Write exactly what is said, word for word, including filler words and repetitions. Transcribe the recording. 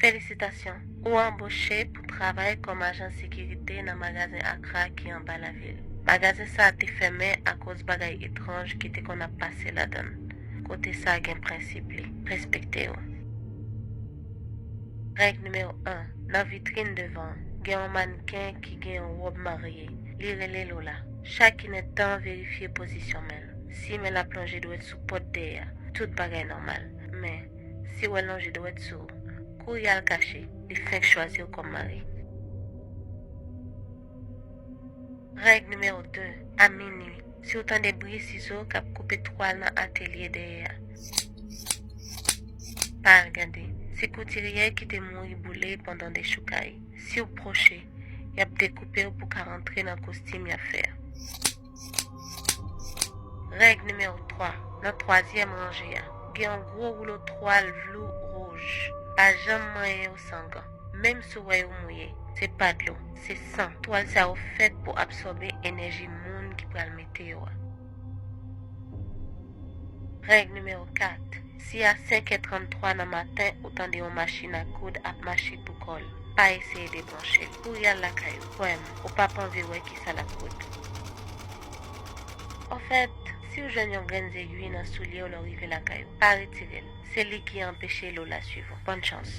Felisitasyon! Ou anboche pou travay kòm ajan sekirite nan magazen Accra ki anba lavil. Magazen sa a te fèmen akoz bagay etranj ki te konn ap pase ladan l. Kote sa a gen prensip li. Respekte yo. Règ nimewo en. Nan vitrin devan an, gen yon mannken ki gen yon wòb marye. Li rele Lola. Chak inèdtan, verifye pozisyon men l. Si men l ap lonje dwèt sou pòt dèyè a, tout bagay nòmal. Men, si w wè l lonje dwèt sou ou, kouri al kache, li fenk chwazi w kòm mari. Règ nimewo de. A minui, si w tande bri sizo k ap koupe twal nan atelye dèyè a, pa al gade. Se koutiryè ki te mouri boule pandan dechoukay. Si w pwoche, y ap dekoupe w pou ka rantre nan kostim y ap fè a. Règ nimewo twa. Nan twazyèm ranje a, gen yon gwo woulo twal vlou wouj. Pa janm manyen yo san gan. Menm si w wè yo mouye, se pa dlo, se san. Twal sa yo fèt pou absòbe enèji moun ki pral mete yo a. Règ nimewo kat. Si a senk è tranntwa nan maten ou tande yon machin a koud ap mache pou kò l, pa eseye debranche l. Kouri al lakay ou. Kwè m, ou p ap anvi wè kisa l ap pwodui. Anfèt, si w jwenn yon grenn zegwi nan soulye w lè w rive lakay ou, pa retire l. Se li ki anpeche Lola swiv ou. Bòn chans.